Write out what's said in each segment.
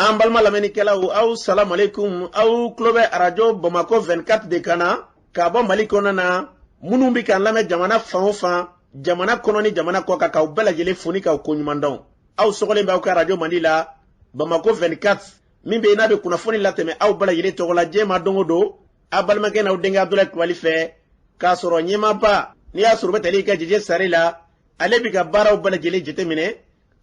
An balima lamɛnnikɛlaw, aw salamaleykum. Aw tulo bɛ Arajo Bamakɔ 24 de kan na k'a bɔ Mali kɔnɔ na. Minnu bɛ k'an lamɛn jamana fan o fan, jamana kɔnɔ ni jamana kɔ kan, k'aw bɛɛ lajɛlen fo ni k'aw koɲuman dɔn. Aw sɔgɔlen bɛ aw ka arajo mandi la, Bamakɔ 24, min bɛ yen n'a bɛ kunnafoni latɛmɛ aw bɛɛ lajɛlen tɔgɔ la diɲɛ ma don o don, aw balimakɛ n'aw denkɛ Abudulayi Kulubali fɛ, k'a sɔrɔ ɲɛmaaba n'i y'a sɔrɔ u bɛ tali kɛ Jeje Sare la. Ale bɛ ka baaraw bɛɛ lajɛlen jateminɛ,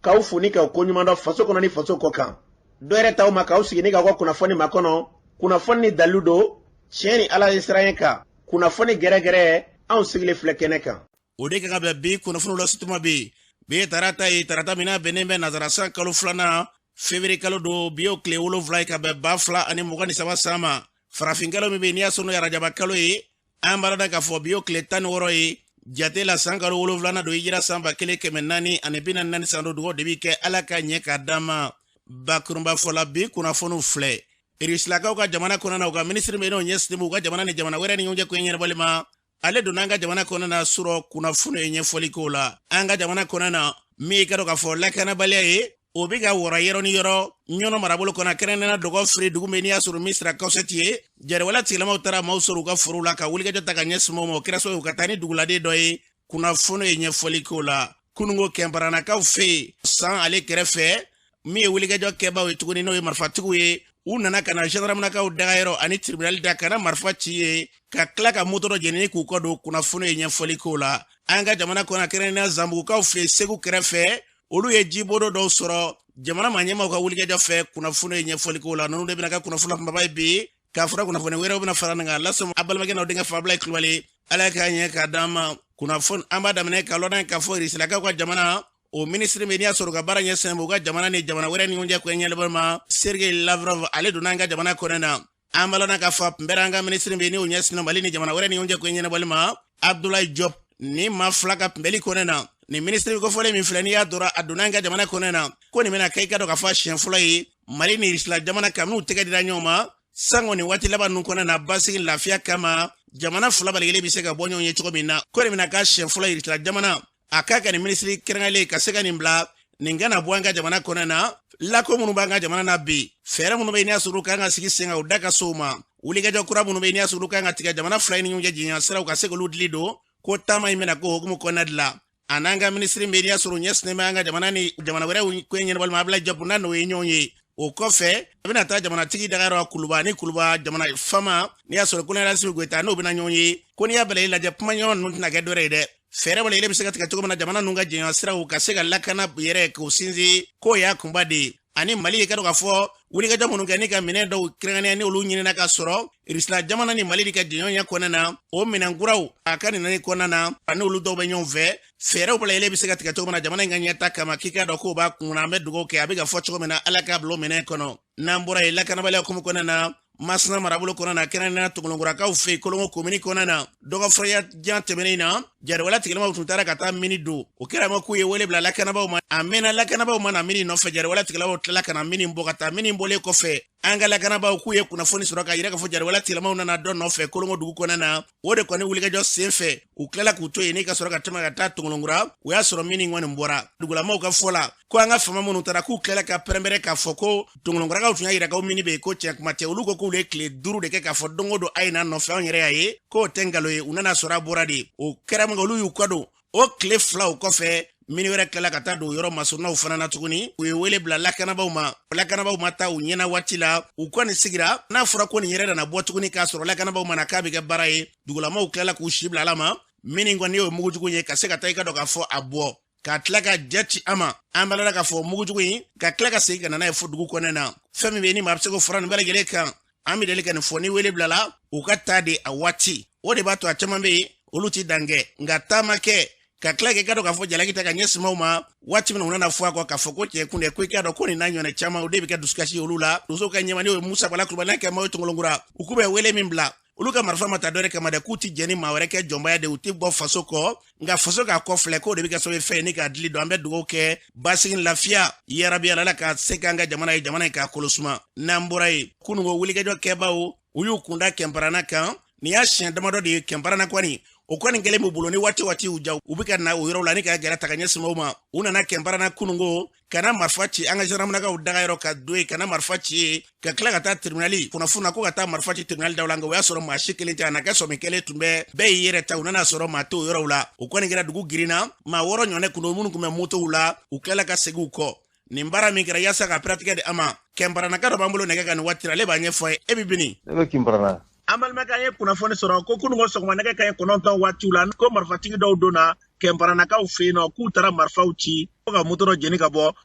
k'aw fo ni k'aw koɲuman dɔn faso kɔnɔ ni faso kɔ kan. Dɔ yɛrɛ t'aw ma k'aw sigi ni k'aw ka kunnafoni makɔnɔ. Kunnafoni ni dalilu don, tiɲɛ ni Ala ye siran kan. Kunnafoni gɛrɛgɛrɛ, anw sigilen filɛ kɛnɛ kan. O de kan ka bɛn bi kunnafoniw lase tuma bi. Bi ye tarata ye, tarata min n'a bɛnnen bɛ nazara san kalo filanan, fevrier kalo don. Bi y'o tile 7 ye ka bɛn 2023 san ma. Farafin kalo min bɛ yen n'i y'a sɔrɔ n'o ye arajaba kalo ye, an b'a dɔn k'a fɔ bi y'o tile 16 ye jate la, san kalo wolonwulanan don, hijira san 1444 san don. Dugawu de bi kɛ Ala ka ɲɛ k'a d'an ma. Bakurunba fɔla, bi kunnafoniw filɛ. Irisilakaw ka jamana kɔnɔna na, u ka minisiri min n'o ɲɛsinnen b'u ka jamana ni jamana wɛrɛ ni ɲɔgɔn cɛ ko ɲɛnabɔli ma, ale donna an ka jamana kɔnɔna na surɔ. Kunnafoni ye ɲɛfɔli k'o la. An ka jamana kɔnɔna na, min ye ka dɔn k'a fɔ lakanabaliya ye, o bɛ ka wɔrɔ yɔrɔ ni yɔrɔ Ɲɔnɔ marabolo kɔnɔ, kɛrɛnkɛrɛnnenya Dɔgɔfiri dugu min n'i y'a sɔrɔ Misira Kɔsɛti ye. Jatigɛwale tigilamaw taara maaw sɔrɔ u ka forow la ka wulikajɔ ta ka ɲɛsin maaw ma. O kɛra sababu ye u ka taa ni duguladen dɔ ye. Kunnafoni ye ɲɛfɔli k'o la. Kununko Kɛnparanakaw fɛ yen, san ale kɛrɛfɛ, min ye wulikajɔ kɛbaaw ye tuguni, n'o ye marifatigiw ye, u nana ka na gendarmenakaw dagayɔrɔ ani tribunal da ka na marifa ci ye, ka tila ka moto dɔ jeni k'u kɔ don. Kunnafoni ye ɲɛfɔli k'o la. An ka jamana kɔnɔ, kɛrɛnkɛrɛnnenya Zanbugukaw fɛ yen, Segu kɛrɛfɛ, olu ye jibodo dɔw sɔrɔ jamana maa ɲɛmaaw ka wulikajɔ fɛ. Kunnafoni ye ɲɛfɔli k'o la. Ninnu de bɛna kɛ kunnafoni kunbaba ye bi. K'a fɔra kunnafoni wɛrɛw bɛna fara nin kan lase a balimakɛ n'aw denkɛ Fabila Kulubali. Ala k'a ɲɛ k'a d'an ma. Kunnafoni an b'a daminɛ ka lɔn k'a fɔ Irisilakaw ka jamana o minisiri min n'i y'a sɔrɔ u ka baara ɲɛsinnen b'u ka jamana ni jamana wɛrɛ ni ɲɔgɔn cɛ ko ɲɛnabɔ ma, Sergei Lavrov, ale donna an ka jamana kɔnɔ na. An b'a lɔn k'a fɔ a tun bɛra an ka minisiri min n'o ɲɛsinnen Mali ni jamana wɛrɛ ni ɲɔgɔn cɛ ko ɲɛnabɔli ma, Abdoulaye Diop, ni maa fila ka kunbɛli kɔnɔ na. Nin minisiri kofɔlen min filɛ, n'i y'a dɔrɔn a donna an ka jamana kɔnɔ na, ko nin bɛna kɛ i ka dɔn k'a fɔ a siɲɛ fɔlɔ ye Mali ni Irisila jamana kan n'u tɛgɛ dira ɲɔgɔn ma sango nin waati laban ninnu kɔnɔ na, basigi lafiya kama, jamana fila bɛɛ lajɛlen bɛ se ka bɔ ɲɔgɔn ye cogo min na. Ko nin bɛna k'a siɲɛ fɔlɔ Irisila jamana a k'a ka nin minisiri kɛrɛnkɛrɛnlen ka se ka nin bila nin kana bɔ an ka jamana kɔnɔ na. Lako minnu b'an ka jamana na bi, fɛɛrɛ minnu bɛ yen n'i y'a sɔrɔ u kan ka sigi sen kan, u da ka s'o ma. Wulikajɔ kura minnu bɛ yen n'i y'a sɔrɔ u kan ka tigɛ jamana fila in ni ɲɔgɔn cɛ jɛɲɔgɔn siraw ka se k'olu dili don, ko taama in bɛna k'o hukumu kɔnɔna de la. A n'an ka minisiri min n'i y'a sɔrɔ ɲɛsinnen bɛ an ka jamana ni jamana wɛrɛw ko ɲɛnabɔli ma, Abdoulaye Diop, n'a n'o ye ɲɔgɔn ye. O kɔfɛ a bɛna taa jamanatigi dagayɔrɔ Kuluba ni Kuluba jamana fama n'i y'a sɔrɔ Kolonɛli Asimi Goyita, n'o bɛna ɲɔgɔn ye. Ko n'i y'a bɛɛ lajɛ, kuma ɲɔgɔn ninnu tɛna kɛ dɔwɛrɛ ye dɛ, fɛɛrɛ wale bɛ se ka tigɛ cogo min na jamana ninnu ka jɛɲɔgɔn siraw ka se ka lakana yɛrɛ k'o sinsin, k'o y'a kunba de ye. Ani Mali ye ka dɔn k'a fɔ wulikajɔ minnu kɛ ni ka minɛn dɔw kɛrɛnkɛrɛnnenya ni olu ɲinina ka sɔrɔ Irisila jamana ni Mali de ka jɛɲɔgɔnya kɔnɔna na, o minɛn kuraw a ka nin kɔnɔna na, ani olu dɔw bɛ ɲɔgɔn fɛ. Fɛɛrɛw bɛɛ lajɛlen bɛ se ka tigɛ cogo min na jamana in ka ɲɛta kama, k'i k'a dɔn k'o b'a kun na. An bɛ dugawu kɛ, a bɛ ka fɔ cogo min na, Ala k'a bila o minɛn kɔnɔ. N'an bɔra yen, lakanabaliya hukumu kɔnɔna na Masina marabolo kɔnɔna na, kɛrɛnkɛrɛnnenya Tongolokurakaw fɛ yen, Kolongo komini kɔnɔna na, dɔgɔfuraya jan tɛmɛnen na, jatigɛwale tigilamaw tun taara ka taa mini don. O kɛra ma k'u ye wele bila lakanabaaw ma. A mɛnna, lakanabaaw ma na mini nɔfɛ. Jatigɛwale tigilamaw tilala ka na mini bɔ ka taa. Mini bɔlen kɔfɛ, an ka lakanabaaw k'u ye kunnafoni sɔrɔ k'a yira k'a fɔ jatigɛwale tigilamaw nana dɔ nɔfɛ Kolongo dugu kɔnɔna na. O de kɔni wulikajɔ sen fɛ, u tilala k'u to yen ni ka sɔrɔ ka tɛmɛ ka taa Tongolonkura. O y'a sɔrɔ mini kɔni bɔra. Dugulamaw ka fɔ la ko an ka fama minnu taara, k'u tilala ka pɛrɛnpɛrɛn k'a fɔ ko Tongolonkurakaw tun y'a yira k'aw mini bɛ yen, ko tiɲɛ kuma tɛ. Olu ko k'olu ye tile 5 de kɛ k'a fɔ don o don a ye n'a nɔfɛ, anw yɛrɛ y'a ye k'o tɛ nkalon ye. U nana sɔrɔ a bɔra de. O kɛra min kɛ, olu y'u kɔ don. O tile 2 o kɔfɛ, mini wɛrɛ tilala ka taa don yɔrɔ masurunnaw fana na tuguni. U ye wele bila lakanabaaw ma, lakanabaaw ma taa u ɲɛna waati la. U kɔni sigira. N'a fɔra ko nin yɛrɛ nana bɔ tuguni k'a sɔrɔ lakanabaaw ma na, k'a bɛ kɛ baara ye. Dugulamaw tilala k'u si bila Ala ma. Mini kɔni y'o mugujugu ye ka se ka taa i ka dɔn k'a fɔ a bɔ ka tila ka ja ci a ma. An b'a la k'a fɔ mugujugu in ka tila ka segin ka na n'a ye fo dugu kɔnɔna na. Fɛn min bɛ yen ni maa bɛ se k'o fara nin bɛɛ lajɛlen kan, an bɛ deli ka nin fɔ, ni wele bilala u ka taa de a waati, o de b'a to a caman bɛ yen olu ti dan kɛ. Nka taama kɛ ka tila k'i ka dɔn k'a fɔ jalaki ta ka ɲɛsin maaw ma, waati min na u nana fɔ a kɔ k'a fɔ ko cɛ kun dɛ, ko i k'a dɔn ko nin n'a ɲɔgɔnna caman, o de bɛ kɛ dusukasi ye olu la. Donsow ka ɲɛmaa n'o ye Musa Bala Kulubali n'a kɛ maaw ye Tongolonkura, u k'u bɛ wele min bila, olu ka marifa ma ta dɔwɛrɛ kama dɛ, k'u ti jɛn ni maa wɛrɛ kɛ jɔnbaya de, u ti bɔ faso kɔ, nka faso k'a kɔ filɛ, k'o de bɛ kɛ sababu ye fɛn ye ni k'a dili don. An bɛ dugawu kɛ basigi ni lafiya yarabi Ala ka se k'an ka jamana ye, jamana in k'a kolo suma. N'an bɔra yen, kununko wulikajɔ kɛbaaw u y'u kunda Kɛnparana kan. Nin y'a siɲɛ damadɔ de ye Kɛnparana kɔni. O kɔni kɛlen b'u bolo ni waati waati y'u ja, u bɛ ka na o yɔrɔw la ni ka gɛrɛ ta ka ɲɛsin maaw ma. U nana Kɛnparana kununko ka na marifa ci an ka gendarmenakaw dagayɔrɔ ka don yen, ka na marifa ci yen, ka tila ka taa tribunali kunnafoni na ko ka taa marifa ci tribunali daw la. Nka o y'a sɔrɔ maa si kelen tɛ, a na kɛ sɔmi kelen tun bɛ bɛɛ y'i yɛrɛ ta. U nana sɔrɔ maa t'o yɔrɔw la. O kɔni kɛra dugu girinna, maa 6 ɲɔgɔnna kun don minnu tun bɛ motow la, u tilala ka segin u kɔ. Nin baara min kɛra yaasa ka piratigɛ di an ma, Kɛnparanaka dɔ b'an bolo nɛgɛ kan nin waati la, ale b'a ɲɛfɔ ye. E bɛ bini? Ne bɛ Kinparana. An balimakɛ, an ye kunnafoni sɔrɔ ko kununko sɔgɔma nɛgɛ kaɲɛ 9 waatiw la, ko marifatigi dɔw donna Kɛnparanakaw fɛ yen nɔ, k'u taara marifaw ci ko ka moto dɔ jeni ka bɔ.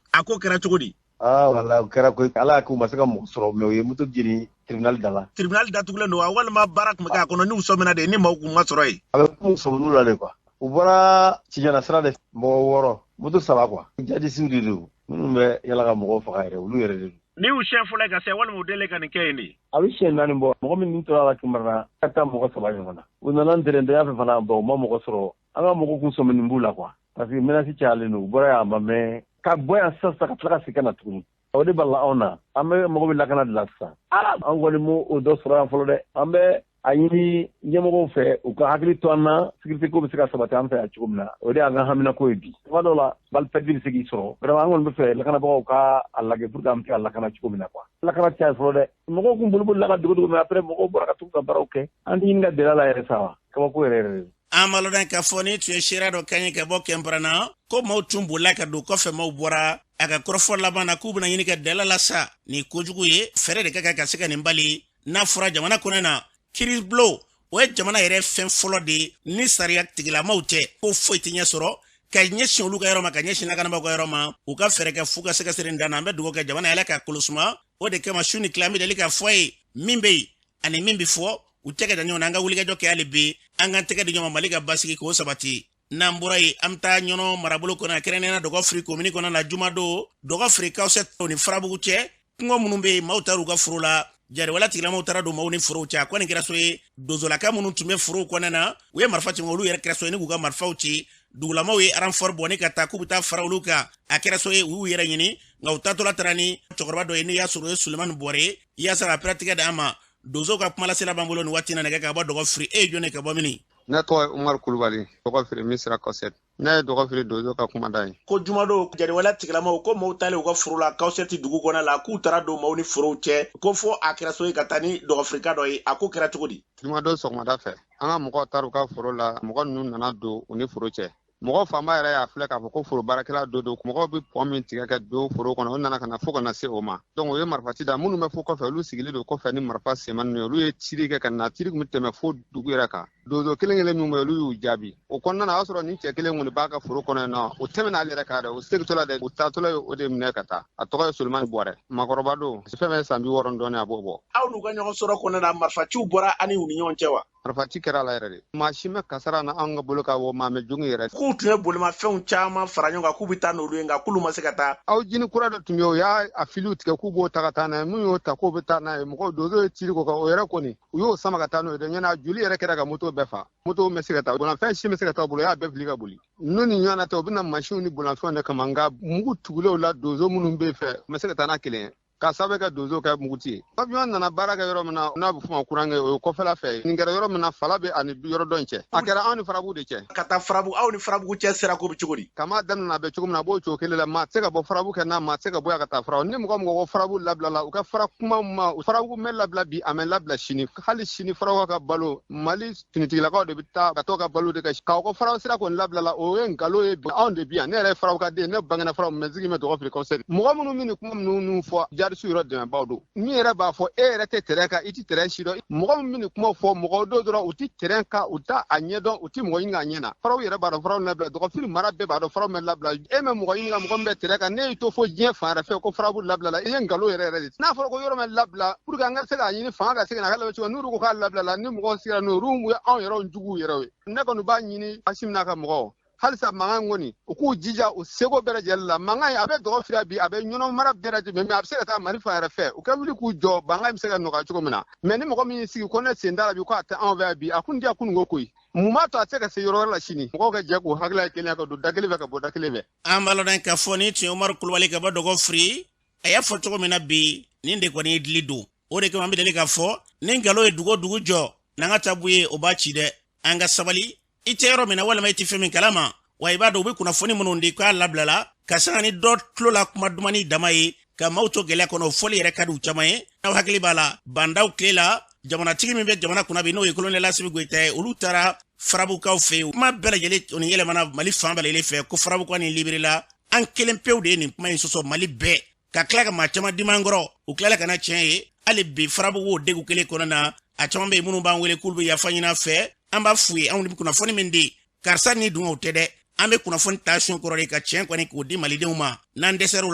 A ko kɛra cogo di? Aa wala, o kɛra koyi. Ala y'a kɛ u ma se ka mɔgɔ sɔrɔ, mais u ye moto jeni tribunal da la. Tribunal datugulen don wa, walima baara tun bɛ kɛ a kɔnɔ n'u sɔmina de ni maaw kun ma sɔrɔ yen? A bɛ komi sɔmin'u la de quoi. U bɔra Cijana sira de, mɔgɔ 6, moto 3 quoi. Jadisiw de don, minnu bɛ yala ka mɔgɔw faga yɛrɛ, olu yɛrɛ de don. Ni y'u siɲɛ fɔlɔ ye ka se, walima u deli ka nin kɛ yen de? A bɛ siɲɛ 4 bɔ. Mɔgɔ min tora la Kinparana ka taa mɔgɔ 3 ɲɔgɔn na. U nana ntɛnɛntɛnya fɛ fana, bon, u ma mɔgɔ sɔrɔ. An ka mɔgɔw kun sɔminen b'u la quoi, parce que menace cayalen don. U bɔra yan a ma mɛn ka bɔ yan sisan sisan ka tila ka segin ka na tuguni. O de b'a la anw na, an bɛ mago bɛ lakana de la sisan. An kɔni m'o o dɔ sɔrɔ yan fɔlɔ dɛ. An bɛ a ɲini ɲɛmɔgɔw fɛ u ka hakili to an na, sécurité ko bɛ se ka sabati an fɛ yan cogo min na. O de y'an ka haminako ye bi. Tuma dɔw la, balle perdue bɛ se k'i sɔrɔ. Vraiment, an kɔni bɛ fɛ lakanabagaw ka a lajɛ pour que an bɛ se ka lakana cogo min na quoi. Lakana caya fɔlɔ dɛ. Mɔgɔw kun boli la ka dogo dogo, mais après mɔgɔw bɔra ka tugu ka baaraw kɛ. An tɛ ɲini ka deli a la yɛrɛ sa wa. Kabako yɛrɛ yɛrɛ de. An b'a lɔn k'a fɔ ni tun ye seereya dɔ kan ye ka bɔ Kɛnparana, ko maaw tun bolila ka don kɔfɛ, maaw bɔra. A ka kɔrɔfɔ laban na, k'u bɛna ɲini ka dala la sa. Ni kojugu ye, fɛɛrɛ de ka kan ka se ka nin bali. N'a fɔra jamana kɔnɔ na kiiribulon, o ye jamana yɛrɛ fɛn fɔlɔ de ye. Ni sariya tigilamaw tɛ, ko foyi tɛ ɲɛ sɔrɔ. Ka ɲɛsin olu ka yɔrɔ ma, ka ɲɛsin lakanabaaw ka yɔrɔ ma, u ka fɛɛrɛ kɛ f'u ka se ka seri dan na. An bɛ dugawu kɛ jamana yɛlɛ ka kolo suma. O de kama su ni tile an bɛ deli k'a fɔ a ye, min bɛ yen ani min bɛ fɔ, u tɛgɛ da ɲɔgɔn na. An ka wulikajɔ kɛ hali bi, an k'an tɛgɛ di ɲɔgɔn ma, Mali ka basigi k'o sabati. N'an bɔra yen, an bɛ taa Ɲɔnɔ marabolo kɔnɔ, kɛrɛnkɛrɛnnenya Dɔgɔfiri komini kɔnɔ la. Jumadon, Dɔgɔfiri Kawusɛ ni Farabugu cɛ, kungo minnu bɛ yen, maaw taara u ka foro la, jariwala tigilamaw taara don maaw ni forow cɛ. A kɔni kɛra so ye, dozolaka minnu tun bɛ forow kɔnɔna na, u ye marifa ci, olu yɛrɛ kɛra so ye ni k'u ka marifaw ci. Dugulamaw ye renfort bɔ ni ka taa k'u bɛ taa fara olu kan. A kɛra so ye, u y'u yɛrɛ ɲini, nka u taatɔla taara ni cɛkɔrɔba dɔ ye, n'i y'a sɔrɔ o ye Sulemani Bɔre ye. Yaasa ka piratigɛ d'an ma, donsow ka kumalasela b'an bolo nin waati na nɛgɛ ka bɔ Dɔgɔfiri. E ye jɔn ye ka bɔ mini? Ne tɔgɔ ye Umaru Kulubali, Dɔgɔfiri Misira Kɔsɛt. Ne ye Dɔgɔfiri donso ka kumada ye. Ko jumadon, jariwala tigilamaw ko maaw taalen u ka foro la Kawusɛti dugu kɔnɔ la, k'u taara don maaw ni forow cɛ, ko fo a kɛra so ye ka taa ni Dɔgɔfirika dɔ ye. A ko kɛra cogo di? Jumadon sɔgɔmada fɛ, an ka mɔgɔw taara u ka foro la, mɔgɔ ninnu nana don u ni foro cɛ. Mɔgɔ fanba yɛrɛ y'a filɛ k'a fɔ ko foro baarakɛla dɔ don. Mɔgɔw bɛ pɔn min tigɛ ka don foro kɔnɔ, o nana ka na fo ka na se o ma. Donc o ye marifaci da. Minnu bɛ fo kɔfɛ, olu sigilen don kɔfɛ ni marifa senma ninnu ye. Olu ye cili kɛ ka na, cili tun bɛ tɛmɛ fo dugu yɛrɛ kan. Donso kelen kelen minnu bɛ, olu y'u jaabi. O kɔnɔna na, o y'a sɔrɔ nin cɛ kelen kɔni b'a ka foro kɔnɔ yen nɔ. O tɛmɛna ale yɛrɛ kan dɛ, o segintɔ la dɛ, o taatɔla ye o de minɛ ka taa. A tɔgɔ ye Sulemani Bɔrɛ, maakɔrɔba don, fɛn fɛn san 60 dɔɔnin a b'o bɔ. Aw n'u ka ɲɔgɔn sɔrɔ kɔnɔna na, marifaciw bɔra ani u ni ɲɔgɔn cɛ wa? Marifaci kɛra a la yɛrɛ de. Maa si ma kasara na anw ka bolo kan, wa maa mɛ jogi yɛrɛ. K'u tun ye bolimafɛnw caman fara ɲɔgɔn kan k'u bɛ taa n'olu ye, nka k'olu ma se ka taa. Aw jini kura dɔ tun bɛ yen, o y'a a filiw tigɛ k'u b'o ta ka taa n'a ye. Min y'o ta k'o bɛ taa n'a ye, mɔgɔw donso ye cili ko kan, o yɛrɛ kɔni u y'o sama ka taa n'o ye dɛ. Ɲɛna joli yɛrɛ kɛra ka moto bɛɛ fa. Moto ma se ka taa, bolimafɛn si ma se ka taa u bolo, o y'a bɛɛ fili ka boli. Ninnu ni ɲɔgɔn na tɛ, u bɛna mansinw ni bolimafɛnw de kama, nka mugu tugulenw la donso minnu bɛ fɛ, u ma se ka taa n'a kelen ye. K'a sababu kɛ donso kɛ muguti ye. Pavillon nana baara kɛ yɔrɔ min na, n'a bɛ f'o ma kurankɛ, o ye kɔfɛla fɛ. Nin kɛra yɔrɔ min na, fala bɛ ani yɔrɔ dɔ in cɛ. A kɛra anw ni Farabugu de cɛ. Ka taa Farabugu, aw ni Farabugu cɛ sira ko bɛ cogo di? Kama daminɛ a bɛ cogo min na, a b'o cogo kelen la. Maa tɛ se ka bɔ Farabugu kɛ n'a, maa tɛ se ka bɔ yan ka taa Farabugu. Ni mɔgɔ mɔgɔ ko Farabugu labila la, u ka fara kuma ma, Farabugu mɛ labila bi, a mɛ labila sini. Hali sini Farabugu ka balo, Mali finitigilakaw de bɛ taa ka t'o ka balo de kɛ. K'aw ko Farabugu sira kɔni labila la, o ye nkalon ye. Anw de bi yan, ne yɛrɛ ye Farabugu ka den, ne bangena Farabugu, mɛ sigi mɛ Dɔgɔfiri Kawusɛti. Mɔgɔ minnu bɛ nin kuma ninnu fɔ, jadisiw yɛrɛ dɛmɛbaaw don. Min yɛrɛ b'a fɔ, e yɛrɛ tɛ terrain kan, i tɛ terrain si dɔn. Mɔgɔ min bɛ nin kuma fɔ, mɔgɔw dɔw dɔrɔn, u tɛ terrain kan, u t'a a ɲɛdɔn, u tɛ mɔgɔ ɲini k'a ɲɛ na. Farabugu yɛrɛ b'a dɔn Farabugu labila, Dɔgɔfiri mara bɛɛ b'a dɔn Farabugu mɛ labila. E mɛ mɔgɔ ɲini ka mɔgɔ min bɛ terrain kan, ne y'i to fo diɲɛ fan wɛrɛ fɛ ko Farabugu labila la, i ye nkalon yɛrɛ yɛrɛ de. N'a fɔra ko yɔrɔ mɛ labila, pour que an ka se k'a ɲini fanga ka se ka na a ka labila cogo, n'olu ko k'a labila la, ni mɔgɔw sigira n'o ye, olu ye anw yɛrɛw juguw yɛrɛ ye. Ne kɔni b'a ɲini Asimi n'a ka mɔgɔw, halisa mankan in kɔni, u k'u jija u seko bɛɛ lajɛlen la. Mankan in a bɛ Dɔgɔfiri bi, a bɛ Ɲɔnɔ mara bɛɛ lajɛlen, mais a bɛ se ka taa Mali fan yɛrɛ fɛ. U ka wuli k'u jɔ, mankan in bɛ se ka nɔgɔya cogo min na. Mais ni mɔgɔ min y'i sigi ko ne sen t'a la bi, ko a tɛ anw fɛ yan bi, a kun diya kununko koyi. Mun b'a to a tɛ se ka se yɔrɔ wɛrɛ la sini? Mɔgɔw ka jɛ k'u hakili kelen ka don da kelen fɛ ka bɔ da kelen fɛ. An b'a lɔn k'a fɔ ni tun ye Umaru Kulubali ka bɔ Dɔgɔfiri. A y'a fɔ cogo min na bi, nin de kɔni ye dili don. O de kama an bɛ deli k'a fɔ, ni nkalon ye dugu o dugu jɔ, n'an ka tabu ye, o b'a ci dɛ. An ka sabali. I tɛ yɔrɔ min na walima i tɛ fɛn min kalama, wa i b'a dɔn u bɛ kunnafoni minnu di k'a labilala ka sanga ni dɔ tulo la kuma dumani dama ye ka maaw to gɛlɛya kɔnɔ, o fɔli yɛrɛ ka di u caman ye. N'aw hakili b'a la, bandaw tile la, jamanatigi min bɛ jamana kunna bi, n'o ye kolonɛli Asimi Goyita ye, olu taara farabukaw fɛ yen. Kuma bɛɛ lajɛlen kɔni yɛlɛmana Mali fan bɛɛ lajɛlen fɛ ko farabukaw ni liberela. An kelen pewu de ye nin kuma in sɔsɔ Mali bɛɛ, ka tila ka maa caman dimi an kɔrɔ. U tilala ka na tiɲɛ ye hali bi farabugu o degun kelen kɔnɔ na. A caman bɛ yen minnu b'an wele k'olu bɛ yafa ɲini an fɛ. An b'a f'u ye, anw bɛ kunnafoni min di, karisa ni dun o tɛ dɛ, an bɛ kunnafoni ta sun kɔrɔ de ka tiɲɛ kɔni k'o di malidenw ma. N'an dɛsɛr'u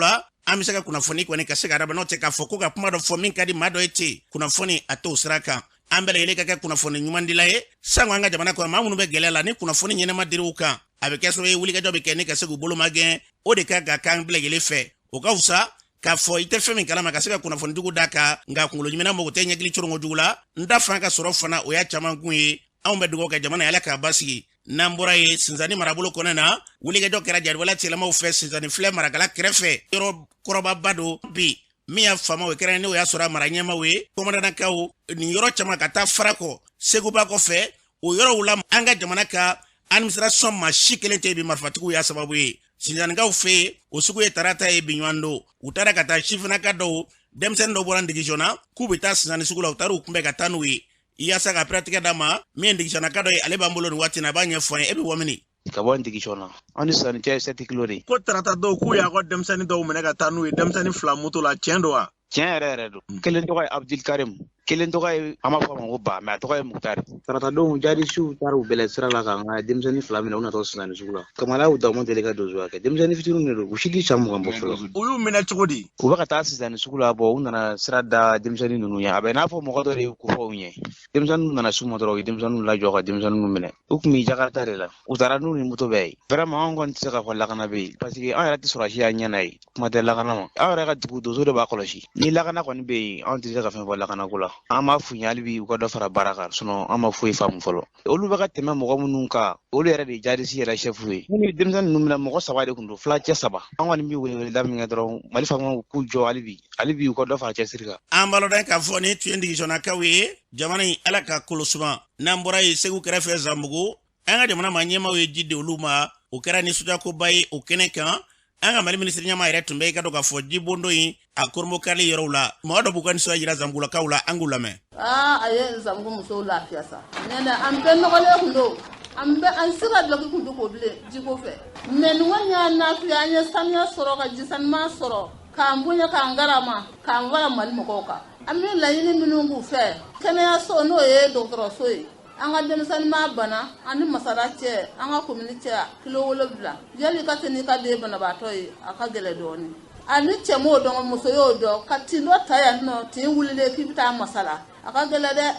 la, an bɛ se ka kunnafoni kɔni ka se ka adama, n'o tɛ k'a fɔ ko ka kuma dɔ fɔ min ka di maa dɔ ye ten, kunnafoni a t'o sira kan. An bɛɛ lajɛlen ka kɛ kunnafoni ɲumandila ye, sango an ka jamana kɔnɔ maa minnu bɛ gɛlɛya la, ni kunnafoni ɲɛnama dir'u kan, a bɛ kɛ sababu ye wulikajɔ bɛ kɛ ni ka se k'u bolo magɛn. O de ka kan ka k'an bɛɛ lajɛlen fɛ. O ka fisa k'a fɔ i tɛ fɛn min kalama ka se ka kunnafoni jugu d'a kan, nka kunkolo ɲuman mago tɛ ɲɛkili coronko jugu la. N da fanga ka sɔrɔ fana, o y'a caman kun ye. Anw bɛ dugawu kɛ jamana ye, Ala k'a basigi. N'an bɔra yen, Sinzani marabolo kɔnɔ na, wulikajɔ kɛra jariwala tigilamaaw fɛ Sinzani filɛ marakala kɛrɛfɛ, yɔrɔ kɔrɔbaba don bi min y'a faamaw ye, kɛrɛnkɛrɛnnen o y'a sɔrɔ a mara ɲɛmaaw ye, kɔmɔdanakaw nin yɔrɔ caman ka taa Farakɔ Seguba kɔfɛ, o yɔrɔw la an ka jamana ka administration maa si kelen tɛ bi, marifatigiw y'a sababu ye. Sinzanikaw fɛ yen, o sugu ye tarata ye bi ɲɔgɔn don, u taara ka taa sifinnaka dɔw, denmisɛnnin dɔw bɔra Ndigizɔnna k'u bɛ taa Sinzani sugu la, u taara u kunbɛn ka taa n'u ye yaasa ka piratigɛ d'a ma. Min ye Ndigizɔnnaka dɔ ye, ale b'an bolo nin waati in na, a b'a ɲɛfɔ an ye. E bɛ bɔ min? Ka bɔ Ndigizɔnna, an ni Sinzani cɛ ye 7 kilo de. Ko tarata dɔw k'u y'a ka denmisɛnnin dɔw minɛ ka taa n'u ye, denmisɛnnin 2 moto la, tiɲɛ don wa? Tiɲɛ yɛrɛ yɛrɛ don. Kelen tɔgɔ ye Abdulkarim, kelen tɔgɔ ye, an b'a fɔ a ma ko Ba, mais a tɔgɔ ye Mukutari. Tarata don jadisiw taara u bɛlɛ sira la k'an ka denmisɛnnin 2 minɛ, u natɔ Sinzani sugu la. Kamala y'u da, u ma deli ka donsoya kɛ. Denmisɛnnin fitininw de don, u si tɛ san 20 bɔ fɔlɔ. U y'u minɛ cogo di? U bɛ ka taa Sinzani sugu la, bɔ u nana sira da denmisɛnnin ninnu ɲɛ. A bɛ n'a fɔ mɔgɔ dɔ de y'u kofɔ u ɲɛ. Denmisɛnninw nana s'u ma dɔrɔn, u ye denmisɛnninw lajɔ ka denmisɛnninw minɛ. U tun bɛ Jakarta de la. U taara n'u ni moto bɛɛ ye. Vraiment anw kɔni tɛ se k'a fɔ lakana bɛ yen, parce que an yɛrɛ tɛ sɔrɔsi y'an ɲɛ na ye, kuma tɛ lakana ma. An yɛrɛ ka dugu donso de b'a kɔlɔsi. Ni lakana kɔni bɛ yen, anw tɛ se ka fɛn fɔ lakanako la. An b'a f'u ɲɛ hali bi u ka dɔ fara baara kan, sinon an ma foyi faamu fɔlɔ. Olu bɛ ka tɛmɛ mɔgɔ minnu kan, olu yɛrɛ de ye jadisi yɛrɛ chef ye. Minnu ye denmisɛnnin ninnu minɛ, mɔgɔ 3 de tun don, fila cɛ 3. An kɔni bɛ weleweleda min kɛ dɔrɔn, Mali faamaw k'u jɔ hali bi, hali bi u ka dɔ fara cɛsiri kan. An b'a lɔn k'a fɔ nin tun ye Ndigizɔnnakaw ye. Jamana in, Ala ka kolo suma. N'an bɔra yen, Segu kɛrɛfɛ Zanbugu, an ka jamana maa ɲɛmaaw ye ji di olu ma. O kɛra nisɔndiyakoba ye o kɛnɛ kan. An ka Mali minisiri ɲɛmaa yɛrɛ tun bɛ i ka dɔn k'a fɔ jibondo in a koromokari yɔrɔw la. Mɔgɔ dɔ b'u ka nisɔndiya jira Zanbugulakaw la, an k'u lamɛn. Aa, a ye Zanbugu musow lafiya sa. Ɲɛnɛ an bɛɛ nɔgɔlen kun don, an bɛɛ an sira dulɔki kun tɛ ko bilen jiko fɛ. Mais nin kɔni y'an lafiya, an ye saniya sɔrɔ ka ji sanuman sɔrɔ, k'an bonya, k'an karama, k'an fara Mali mɔgɔw kan. An bɛ laɲini minnu k'u fɛ, kɛnɛyaso n'o ye dɔgɔtɔrɔso ye, an ka denmisɛnnin ma bana, an ni masala cɛ, an ka komini cɛ kilo 7, yali ka se n'i ka den banabaatɔ ye, a ka gɛlɛ dɔɔnin. A ni cɛ m'o dɔn, muso y'o dɔn, ka tin dɔ ta yan nɔ, tin wulilen k'i bɛ taa masala, a ka gɛlɛ dɛ.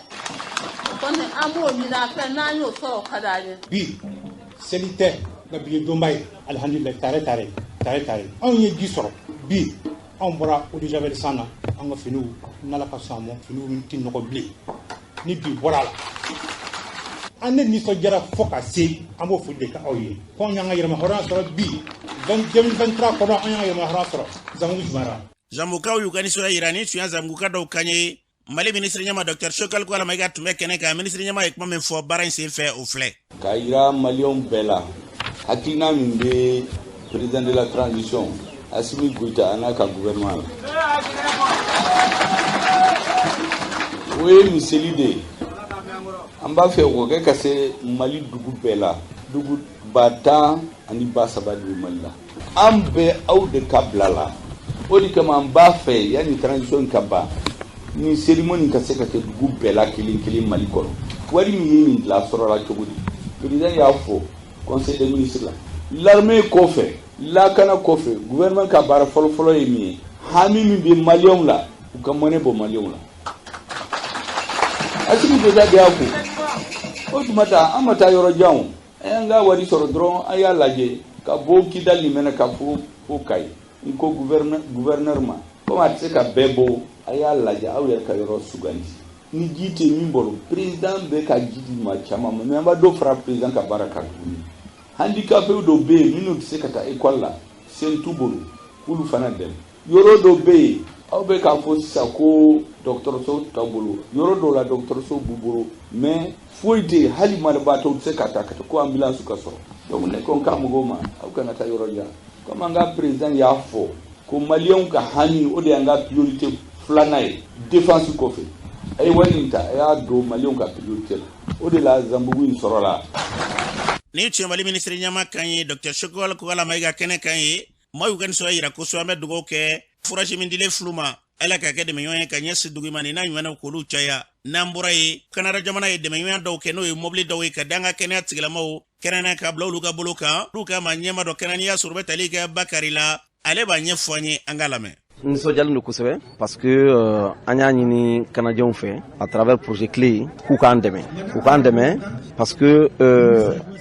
Kɔni an b'o ɲini a fɛ, n'an y'o sɔrɔ, o ka d'an ye. Bi seli tɛ, nka bi ye donba ye, alihamdulilayi. Tare tare tare tare, anw ye ji sɔrɔ bi. Anw bɔra eau de javel san na, an ka finiw n'Ala ka sɔn a ma, finiw tɛ nɔgɔ bilen ni bi bɔra a la. An ne nisɔndiyara fo ka se, an b'o foli de kɛ aw ye ko an y'an ka yɛrɛma hɔrɔnya sɔrɔ bi 2023 kɔnɔ, an y'an ka yɛrɛma hɔrɔnya sɔrɔ. Zanbugu jumɛnra. Zanbugukaw y'u ka nisɔndiya yira. Ni tun ye Zanbuguka dɔw kan ye. Mali minisiri ɲɛmaa Dr Choguel Kokalla Maïga tun bɛ kɛnɛ kan. Minisiri ɲɛmaa ye kuma min fɔ baara in senfɛ, o filɛ. K'a yira maliyɛnw bɛɛ la, hakilina min bɛ président de la transition Assimi Goïta a n'a ka gouvernement la, o ye miseli de ye. An b'a fɛ o kɛ ka se Mali dugu bɛɛ la. Dugu 13,000 de bɛ Mali la. An bɛ aw de ka bila la, o de kama an b'a fɛ yanni transition ka ban, ni cérémonie ka se ka kɛ dugu bɛɛ la kelen kelen Mali kɔnɔ. Wari min ye nin dilan, sɔrɔla cogo di? Président y'a fɔ conseil des ministres la, l'armée kɔfɛ, lakana kɔfɛ, gouvernement ka baara fɔlɔfɔlɔ ye min ye, hami min bɛ maliyɛnw la, u ka mɔnɛ bɔ maliyɛnw la. Assimi Goïta de y'a fɔ. O tuma ta, an ma taa yɔrɔ jan o, an ka wari sɔrɔ dɔrɔn, an y'a lajɛ ka bɔ Kidali nin mɛnɛ ka fo Kayi. N ko gouverneur ma, komi a tɛ se ka bɛɛ bɔ, a y'a lajɛ aw yɛrɛ ka yɔrɔ sugandi ni ji tɛ min bolo. Président bɛ ka ji di maa caman ma, mais an b'a dɔ fara président ka baara kan tuguni. Handicapé dɔw bɛ yen minnu tɛ se ka taa école la, sen t'u bolo, k'olu fana dɛmɛ. Yɔrɔ dɔw bɛ yen Aw bɛ k'a fɔ sisan ko dɔgɔtɔrɔso t'aw bolo, yɔrɔ dɔw la dɔgɔtɔrɔso b'u bolo, mais foyi tɛ yen, hali malibaatɔw tɛ se ka taa ko ambulance ka sɔrɔ. Donc ne ko n ka mɔgɔw ma, aw kana taa yɔrɔ jan. Comme an ka président y'a fɔ ko maliyɛnw ka hami, o de y'an ka priorité filanan ye défense kɔfɛ. A ye wari in ta, a y'a don maliyɛnw ka priorité la, o de la Zanbugu in sɔrɔla. Ni tun ye Mali minisiri ɲɛma kan ye, Dr Choguel Kokalla Maïga kɛnɛ kan ye. Maaw y'u ka nisɔndiya yira kosɛbɛ. An bɛ dugawu kɛ forage min dilen fulu ma, Ala ka kɛ dɛmɛɲɔgɔn ye ka ɲɛsin dugu ma, nin n'a ɲɔgɔnnaw k'olu caya. N'an bɔra yen, Kanada jamana ye dɛmɛɲɔgɔnya dɔw kɛ, n'o ye mɔbili dɔw ye ka da an ka kɛnɛya tigilamaw kɛrɛnkɛrɛn ka bila olu ka bolo kan. Olu ka ma ɲɛma dɔ kɛnɛ, n'i y'a sɔrɔ u bɛ tali kɛ Bakari la, ale b'a ɲɛfɔ an ye, an k'a lamɛn. Nisɔndiyalen don kosɛbɛ parce que an y'a ɲini Canadiens fɛ à travers projet clé k'u k'an dɛmɛ, u k'an dɛmɛ parce que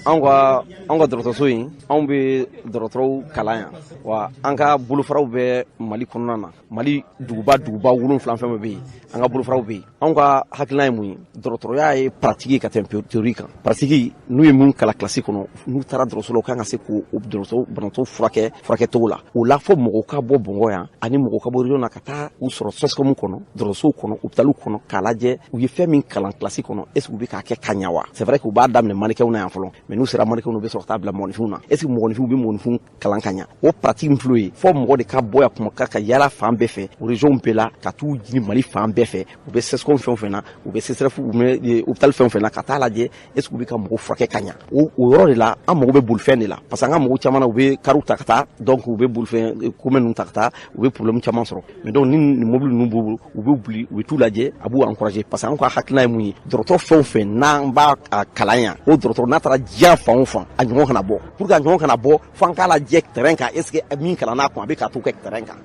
anw ka dɔgɔtɔrɔso in, anw bɛ dɔgɔtɔrɔw kalan yan, wa an ka bolofaraw bɛ Mali kɔnɔna na. Mali duguba 7 fɛn bɛ yen, an ka bolofaraw bɛ yen. Anw ka hakilina ye mun ye? Dɔgɔtɔrɔya ye pratique ka tɛmɛ théorie kan. Pratique, n'u ye mun kalan kilasi kɔnɔ, n'u taara dɔgɔtɔrɔso la, u kan ka se k'o dɔgɔtɔrɔ banabaatɔ furakɛ furakɛcogo la. O la, fo mɔgɔw ka bɔ Bamakɔ yan ani mɔgɔw ka bɔ région na ka taa u sɔrɔ CSCOM kɔnɔ, dɔgɔtɔrɔsow kɔnɔ, hôpitalw kɔnɔ, k'a lajɛ u ye fɛn min kalan kilasi kɔnɔ, est ce que u bɛ k'a kɛ ka ɲa wa? C'est vrai que u b'a daminɛ mannequinw na yan fɔlɔ, mais n'u sera mannequinw na, u bɛ sɔrɔ ka taa bila mɔgɔninfinw na. Est ce que mɔgɔninfinw bɛ mɔgɔninfinw kalan ka ɲa? O pratique min filɛ o ye, fɔ mɔgɔ de ka bɔ yan kuma ka yala fan bɛɛ fɛ, région bɛɛ la, ka t'u ɲini Mali fan bɛɛ fɛ, u bɛ CSCOM fɛn o fɛn na, u bɛ CSRéf, u bɛ hôpital fɛn o fɛn na, ka taa lajɛ est ce que u bɛ ka mɔgɔw furakɛ ka ɲa. O yɔrɔ de la, an mago bɛ bolifɛn de la, parce que an ka mɔgɔw caman na, u bɛ kariw ta ka taa, donc u bɛ bolifɛn commun ninnu ta ka taa, u bɛ problème caman sɔrɔ. Mais donc ni nin mobili ninnu b'u bolo, u bɛ boli, u bɛ t'u lajɛ, a b'u encourager, parce que an ka hakilina ye mun ye? Dɔgɔtɔrɔ fɛn o fɛn n'an b'a kalan yan, o dɔgɔtɔrɔ n'a taara diɲɛ fan o fan, a ɲɔgɔn kana bɔ. Pour que a ɲɔgɔn kana bɔ, fo an k'a lajɛ terrain kan, est ce que min kalan n'a kun, a bɛ ka t'o kɛ terrain kan.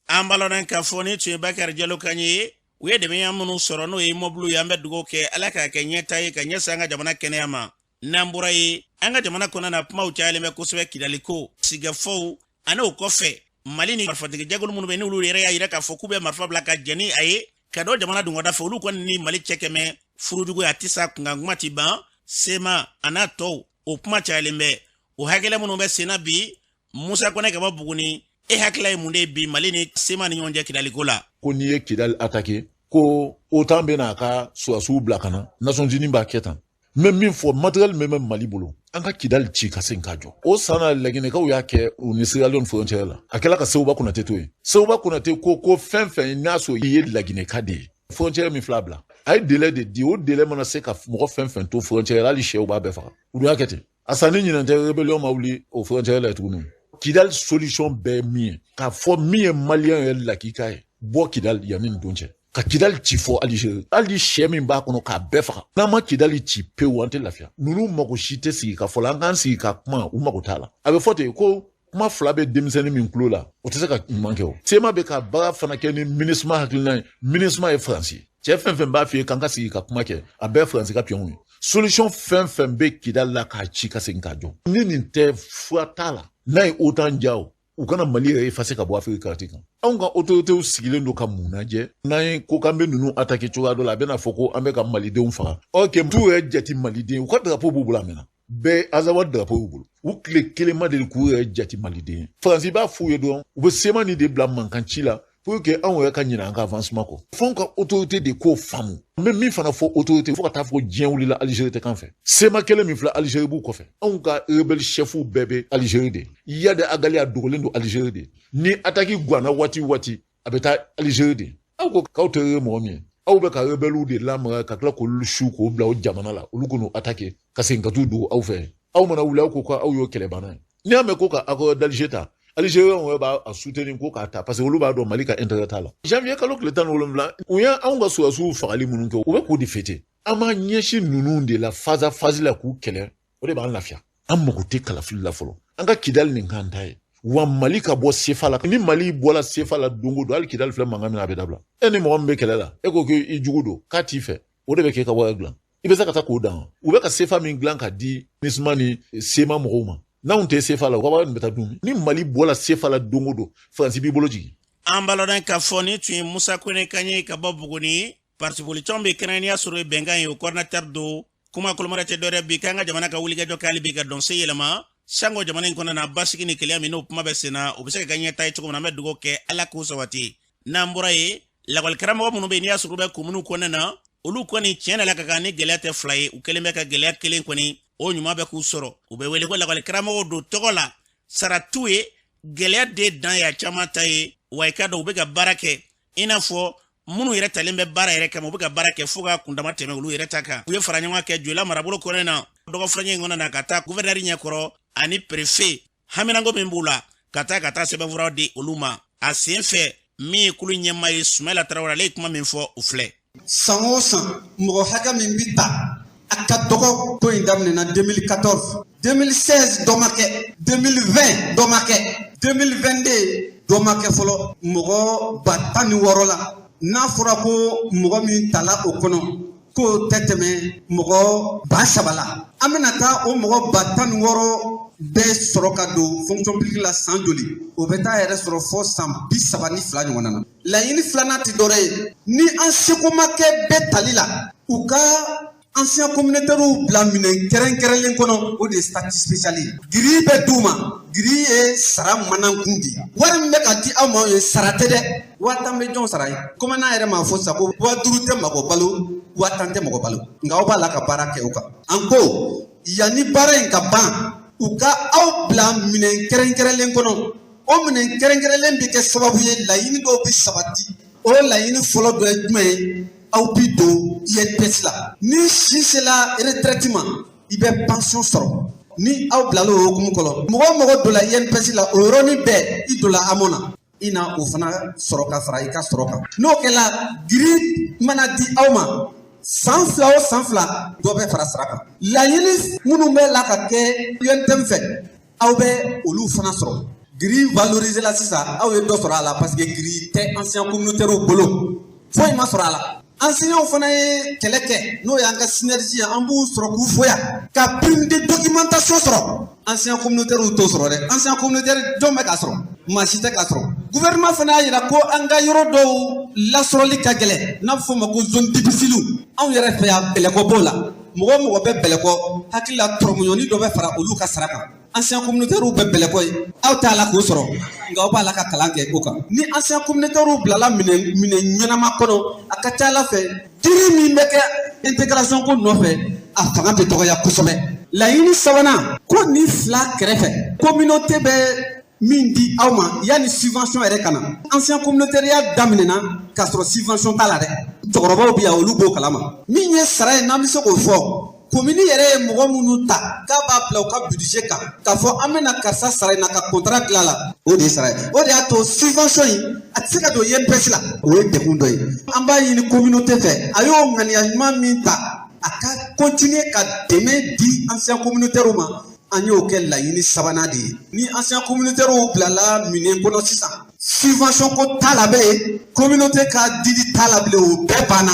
An balɔnna k'a fɔ ni tun ye Bakari Jalo kan ye. U ye dɛmɛya minnu sɔrɔ, n'o ye mɔbiliw ye, an bɛ dugawu kɛ Ala k'a kɛ ɲɛta ye ka ɲɛsin an ka jamana kɛnɛya ma. N'an bɔra ye, an ka jamana kɔnɔna na, kumaw cayalen bɛ kosɛbɛ, Kidaliko sigafɔw ani o kɔfɛ Mali ni marifatigi jɛkulu minnu bɛ, n'olu yɛrɛ y'a yira k'a fɔ k'u bɛ marifa bila ka jɛn ni a ye ka dɔ jamana dungɔda fɛ, olu kɔni ni Mali cɛ kɛmɛ furujugu a tɛ sa kunkan kuma ti ban. Sema a n'a tɔw, o kuma cayalen bɛ. O hakɛla minnu bɛ senna bi, Musa Kɔnɛ ka bɔ Buguni, e hakilila ye mun de ye bi Mali ni Sema ni ɲɔgɔn cɛ Kidaliko la? Ko n'i ye Kidali attaqué, ko OTAN bɛ n'a ka sɔrɔdasiw bila ka na, Nations Unies b'a kɛ tan. N bɛ min fɔ, matériel min bɛ Mali bolo, an ka Kidali ci ka segin k'a jɔ. O san na, Laginɛkaw y'a kɛ u ni Sierra Leone frontière la. A kɛla ka Sewuba Konate to yen. Sewuba Konate ko fɛn fɛn n'a sɔrɔ i ye Laginɛka de ye, frontière min fila bila, a ye délai de di. O délai mana se ka mɔgɔ fɛn fɛn to frontière la, hali sɛw b'a bɛɛ faga. U y'a kɛ ten. A sanni ɲinɛn tɛ, rébellion ma wuli o frontière la tuguni. Kidali solution bɛɛ ye min ye, k'a fɔ min ye maliyɛn yɛrɛ lakika ye, bɔ Kidali yanni nin don cɛ, ka Kidali ci fɔ Alizeri, hali sɛ min b'a kɔnɔ k'a bɛɛ faga. N'an ma Kidali ci pewu, an tɛ lafiya. Ninnu mago si tɛ sigi ka fɔ la, an k'an sigi ka kuma, u mago t'a la. A bɛ fɔ ten ko kuma fila bɛ denmisɛnnin min tulo la, o tɛ se ka ɲuman kɛ. O Sema bɛ ka baara fana kɛ ni MINUSMA hakilina ye. MINUSMA ye Faransi ye. Cɛ fɛn fɛn b'a f'i ye k'an ka sigi ka kuma kɛ, a bɛɛ Faransi ka piyɔnw ye. Solution fɛn fɛn bɛ Kidali la, k'a ci ka segin k'a jɔ, ni nin tɛ, fura t'a la. N'a ye OTAN ja, o u kana Mali yɛrɛ effacer ka bɔ Afiriki carte kan. Anw ka autorités sigilen don ka mun lajɛ? N'an ye ko k'an bɛ ninnu attaquer cogoya dɔ la, a bɛna fɔ ko an bɛ ka malidenw faga. Ok, t'u yɛrɛ jate maliden, u ka drapeau b'u bolo a mɛnna bɛɛ, Azawad drapeau b'u bolo. U tile kelen ma deli k'u yɛrɛ jate maliden ye. Faransi b'a f'u ye dɔrɔn, u bɛ Sema nin de bila mankan ci la pour que anw yɛrɛ ka ɲinɛ an ka avancement kɔ. F'anw ka autorité de k'o faamu. N bɛ min fana fɔ autorité, fo ka taa fɔ diɲɛ wulila, Alizeri tɛ kan fɛ. Sema kelen min filɛ, Alizeri b'u kɔfɛ. Anw ka rebelle chefw bɛɛ bɛ Alizeri de. Iyad Ag Ghali a dogolen don Alizeri de. Ni attaque ganna waati waati, a bɛ taa Alizeri de. Aw ko k'aw tɛ mɔgɔ min ye, aw bɛ ka rebelles de lamaga ka tila k'olu su k'o bila o jamana la, olu k'u attaquer ka segin ka t'u dogo aw fɛ. Aw mana wuli, aw ko k'aw y'o kɛlɛbanna ye. N'i y'a mɛn ko ka accord d'Alger ta, Algériens yɛrɛ b'a soutenir ko k'a ta, parce que olu b'a dɔn Mali ka intérêt t'a la. Janvier kalo tile 17, u ye anw ka sɔrɔdasiw fagali minnu kɛ, u bɛ k'o de fêter. An b'an ɲɛsin ninnu de la face à face la k'u kɛlɛ, o de b'an lafiya. An mago tɛ kalafili la fɔlɔ, an ka Kidali nin k'an ta ye, wa Mali ka bɔ CFA la. Ni Mali bɔla CFA la don o don, hali Kidali filɛ mankan min na, a bɛ dabila. E ni mɔgɔ min bɛ kɛlɛ la, e ko k'i jugu don, k'a t'i fɛ, o de bɛ k'e ka wari dilan, i bɛ se ka taa k'o dan. U bɛ ka CFA min dilan ka di MINUSMA ni CMA mɔgɔw ma, n'anw tɛ CFA la, u ka wari nin bɛ taa dun. Ni Mali bɔla CFA la don o don, Faransi b'i bolo jigin. An balɔdɔn k'a fɔ ni tun ye Musa Kone kan ye ka bɔ Buguni. Parti politique bɛ kɛrɛnkɛrɛnnenya sɔrɔ bɛnkan ye, o coordinateur don. Kuma kolomara tɛ dɔwɛrɛ bi k'an ka jamana ka wulikajɔ kɛ hali bi ka dɔnse yɛlɛma sango jamana in kɔnɔ na, basigi ni keleya min n'o kuma bɛ sen na, o bɛ se ka kɛ ɲɛta ye cogo min na. An bɛ dugawu kɛ, Ala k'o sabati. N'an bɔra yen, lakɔlikaramɔgɔ minnu bɛ yen n'i y'a sɔrɔ u bɛ kominiw kɔnɔna na, olu kɔni tiɲɛ la ka kan ni gɛlɛya tɛ fila ye, u kɛlen bɛ ka gɛlɛya kelen kɔni o ɲuman bɛ k'u sɔrɔ. U bɛ wele ko lakɔlikaramɔgɔw don tɔgɔ la, sara t'u ye, gɛlɛya de dan ye a caman ta ye. Wa i k'a dɔn u bɛ ka baara kɛ i n'a fɔ minnu yɛrɛ talen bɛ baara yɛrɛ kama, u bɛ ka baara kɛ fo ka kundama tɛmɛ olu yɛrɛ ta kan. U ye fara ɲɔgɔn kɛ Joyila marabolo kɔnɔna na dɔgɔfurancɛ in kɔnɔna na ka taa guvɛrɛnɛri ɲɛkɔrɔ ani perefe, haminanko min b'u la ka taa sɛbɛnfuraw di olu ma. A sen fɛ, min ye kulu ɲɛmaa ye, Sumayila Tarawele, ale ye kuma min fɔ o filɛ. San o san, mɔgɔ hakɛ min bi ta, a ka dɔgɔ. Ko in daminɛna 2014, 2016 dɔ ma kɛ, 2020 dɔ ma kɛ, 2022 dɔ ma kɛ fɔlɔ. Mɔgɔ 16,000 la, n'a fɔra ko mɔgɔ min tala o kɔnɔ k'o tɛ tɛmɛ mɔgɔ 3000 la, an bɛna taa o mɔgɔ 16,000 bɛɛ sɔrɔ ka don fonction publique la san joli? O bɛ taa yɛrɛ sɔrɔ fɔ san 32 ɲɔgɔnna na. Laɲini filanan tɛ dɔwɛrɛ ye, ni an seko ma kɛ bɛɛ tali la, u ka ancien communautaires bila minɛn kɛrɛnkɛrɛnlen kɔnɔ, o de ye statut spécial ye. Grille bɛ d'u ma, grille ye sara manankun de ye. Wari min bɛ ka di aw ma, o ye sara tɛ dɛ. 50,000 bɛ jɔn sara ye? Komi n'a yɛrɛ m'a fɔ sisan ko 5000 tɛ mɔgɔ balo, 50,000 tɛ mɔgɔ balo, nka aw b'a la ka baara kɛ o kan. An ko yanni baara in ka ban, u ka aw bila minɛn kɛrɛnkɛrɛnlen kɔnɔ. O minɛn kɛrɛnkɛrɛnlen bɛ kɛ sababu ye laɲini dɔw bɛ sabati. O laɲini fɔlɔ dɔ ye jumɛn ye? Aw bi don INPS la. Ni si sera retraite ma, i bɛ pension sɔrɔ. Ni aw bilala o hukumu kɔnɔ, mɔgɔ o mɔgɔ donna INPS la, o yɔrɔnin bɛɛ i donna AMO na, i na o fana sɔrɔ ka fara i ka sɔrɔ kan. N'o kɛla, grille mana di aw ma san 2 o san 2, dɔ bɛ fara sara kan. Laɲini minnu bɛ la ka kɛ UNTM fɛ, aw bɛ olu fana sɔrɔ. Grille valorisé la sisan, aw ye dɔ sɔrɔ a la, parce que grille tɛ ancien communautaire bolo, foyi ma sɔrɔ a la. Enseignants fana ye kɛlɛ kɛ, n'o y'an ka synergie ye, an b'u sɔrɔ k'u fo yan ka prime de documentation sɔrɔ. Ancien communautaire t'o sɔrɔ dɛ. Ancien communautaire jɔn bɛ k'a sɔrɔ? Maa si tɛ k'a sɔrɔ. Gouvernement fana y'a yira ko an ka yɔrɔ dɔw lasɔrɔli ka gɛlɛn, n'a bɛ f'o ma ko zone difficile. Anw yɛrɛ fɛ yan, Bɛlɛkɔ b'o la. Mɔgɔ o mɔgɔ bɛ Bɛlɛkɔ, hakili la tɔrɔmɔɲɔni dɔ bɛ fara olu ka sara kan. Ancien communautaire bɛ Bɛlɛkɔ ye, aw t'a la k'o sɔrɔ, nka aw b'a la ka kalan kɛ o kan. Ni ancien communautaire bilala minɛn ɲɛnama kɔnɔ, a ka ca ala fɛ diri min bɛ kɛ intégration ko nɔfɛ, a fanga bɛ dɔgɔya kosɛbɛ. Laɲini sabanan, ko nin fila kɛrɛfɛ, communauté bɛ min di aw ma yanni subvention yɛrɛ ka na. Ancien communautaire ya daminɛna k'a sɔrɔ subvention t'a la dɛ. Cɛkɔrɔbaw bɛ yan, olu b'o kalama. Min ye sara ye, n'an bɛ se k'o fɔ, komini yɛrɛ ye mɔgɔ minnu ta k'a b'a bila u ka budget kan k'a fɔ an bɛna karisa sara in na ka contrat dilan la, o de ye sara ye. O de y'a to subvention in a tɛ se ka don INPS la, o ye degun dɔ ye. An b'a ɲini communauté fɛ, a y'o ŋaniya ɲuman min ta, a ka continuer ka dɛmɛ di ancien communautaire ma. An y'o kɛ laɲini sabanan de ye. Ni ancien communautaire bilala minɛn kɔnɔ sisan, subvention ko t'a la bilen, communauté ka dili t'a la bilen, o bɛɛ banna.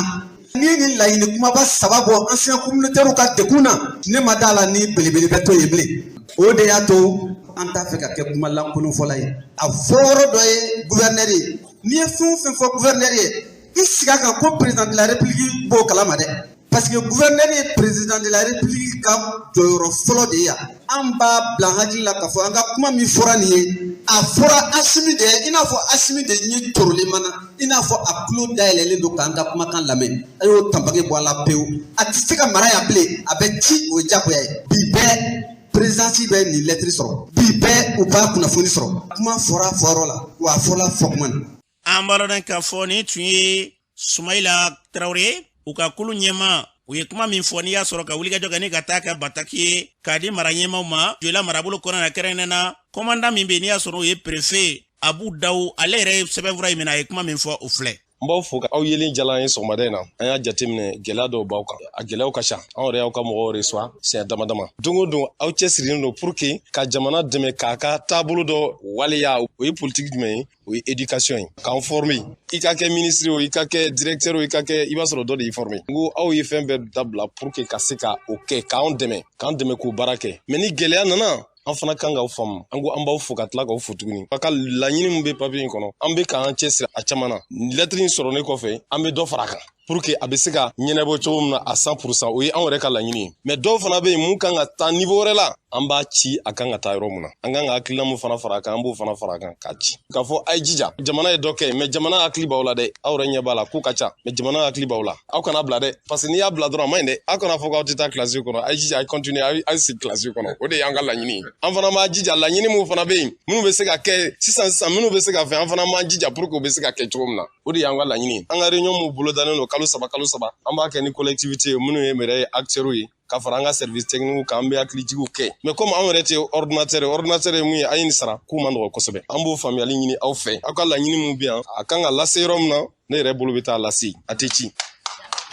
N'i ye nin laɲini kumaba saba bɔ ancien communautaire ka degun na, ne ma d'a la ni belebele bɛ to yen bilen. O de y'a to an t'a fɛ ka kɛ kuma lankolon fɔla ye. A fɔ yɔrɔ dɔ ye gouverneur ye. N'i ye fɛn o fɛn fɔ gouverneur ye, i sigi a kan ko président de la république b'o kalama dɛ, parce que gouverneur ye président de la république ka jɔyɔrɔ fɔlɔ de ye yan. An b'a bila an hakili la k'a fɔ an ka kuma min fɔra nin ye, a fɔra Asimi de ye, i n'a fɔ Asimi de ɲɛ torolen mana, i n'a fɔ a tulo dayɛlɛlen don k'an ka kumakan lamɛn. A y'o tanpage bɔ a la pewu, a tɛ se ka mara yan bilen, a bɛ ci, o ye diyagoya ye. Bi bɛɛ présidence bɛ nin lɛtiri sɔrɔ, bi bɛɛ u b'a kunnafoni sɔrɔ. Kuma fɔra fɔyɔrɔ la, wa a fɔla fɔkuma na. An b'a dɔn k'a fɔ nin tun ye Sumayila Tarawele, u ka kulu ɲɛma. U ye kuma min fɔ, n'i y'a sɔrɔ ka wulikajɔ kɛ ni ka taa kɛ bataki ye k'a di mara ɲɛmaw ma Joyila marabolo kɔnɔ na, kɛrɛnkɛrɛnnen na commandant min bɛ yen n'i y'a sɔrɔ o ye préfet Abu Dawu, ale yɛrɛ ye sɛbɛnfura in minɛ, a ye kuma min fɔ o filɛ. N b'aw fo aw yelen jala ye. Sɔgɔmada in na, an y'a jateminɛ gɛlɛya dɔw b'aw kan, a gɛlɛyaw ka ca. Anw yɛrɛ y'aw ka mɔgɔw reçoit siɲɛ dama dama. Don o don, aw cɛsirilen don pour que ka jamana dɛmɛ k'a ka taabolo dɔ waleya. O ye politiki jumɛn ye? O ye éducation ye, k'an former. I ka kɛ ministre o, i ka kɛ directeur o, i ka kɛ, i b'a sɔrɔ dɔ de y'i former. N ko aw ye fɛn bɛɛ dabila pour que ka se ka o kɛ, k'an dɛmɛ k'o baara kɛ. Mais ni gɛlɛya nana, an fana kan k'aw faamu. An ko an b'aw fo ka tila k'aw fo tuguni. A ka laɲini min bɛ papiye in kɔnɔ, an bɛ k'an cɛsiri a caman na. Lɛtiri in sɔrɔ ne kɔfɛ, an bɛ dɔ fara a kan. pour que a bɛ se ka ɲɛnabɔ cogo min na à 100%, o ye anw yɛrɛ ka laɲini ye. Mais dɔw fana bɛ yen mun kan ka taa niveau wɛrɛ la, an b'a ci a kan ka taa yɔrɔ mun na, an kan ka hakilina mun fana fara a kan, an b'o fana fara a kan k'a ci. K'a fɔ a ye jija, jamana ye dɔ kɛ, mais jamana hakili b'aw la dɛ, aw yɛrɛ ɲɛ b'a la k'u ka ca, mais jamana hakili b'aw la, aw kana bila dɛ, parce que n'i y'a bila dɔrɔn a man ɲi dɛ. Aw kana fɔ k'aw tɛ taa kilasi kɔnɔ, a ye jija, a ye continuer, a ye sigi kilasi kɔnɔ, o de y'an ka laɲini ye. An fana b'a jija laɲini mun fana bɛ yen minnu bɛ se ka kɛ sisan sisan, minnu bɛ se ka fɛn, an fana b'an jija pour que o bɛ se ka kɛ cogo min na, o de y'an ka laɲini ye. An ka réunion mun bolodalen don kalo saba kalo saba, an b'a kɛ ni collectivité ye minnu ye yɛrɛ ye acteurs ye, ka fara an ka service technique kan, an bɛ hakilijigiw kɛ. Mais comme anw yɛrɛ tɛ ordinateur ye, ordinateur ye mun ye, a ye nin sara k'u man nɔgɔ kosɛbɛ. An b'o faamuyali ɲini aw fɛ, aw ka laɲini mun bɛ yan, a kan ka lase yɔrɔ min na, ne yɛrɛ bolo bɛ taa lase, a tɛ ci.